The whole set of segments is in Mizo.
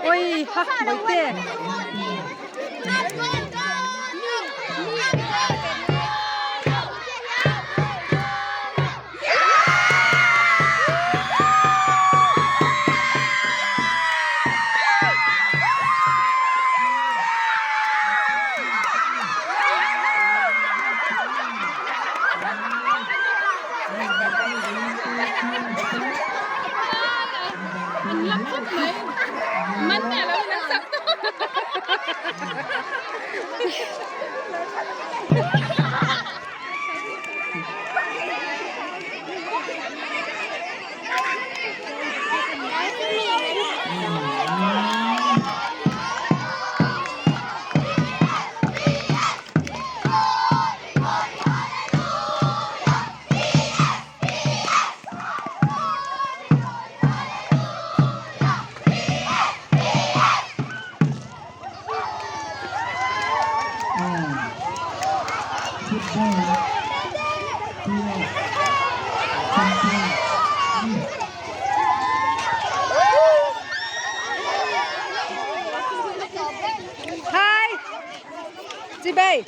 Oi ha bawihte. Hi! Chibei!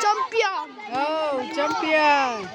Champion! Oh, champion!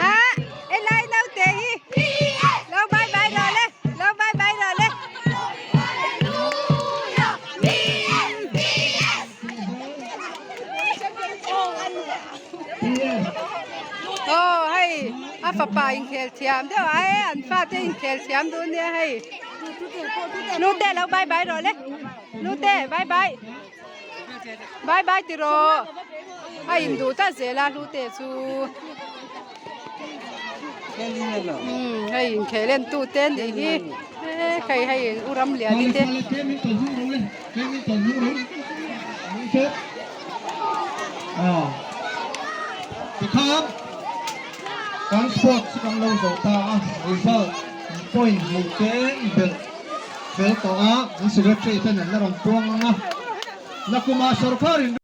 Ah, helai naute hi lo bye bye rawh le lo bye bye rawh le. Aw hei a fapa inkhel thiam deuh a e an fate inkhel thiam duh nia hei Nute lo bye bye rawh le Nute bye bye bye bye ti rawh a induh ta zel a Hlute chu umm hei inkhel en tu te anih hi hei hei u Ramliani te. Tikhan kan sports chu kan lo zo ta a, result point hmuh te belh fel tawh a, an secretary ten an la rawn puang ang a, nakumah sorkar in.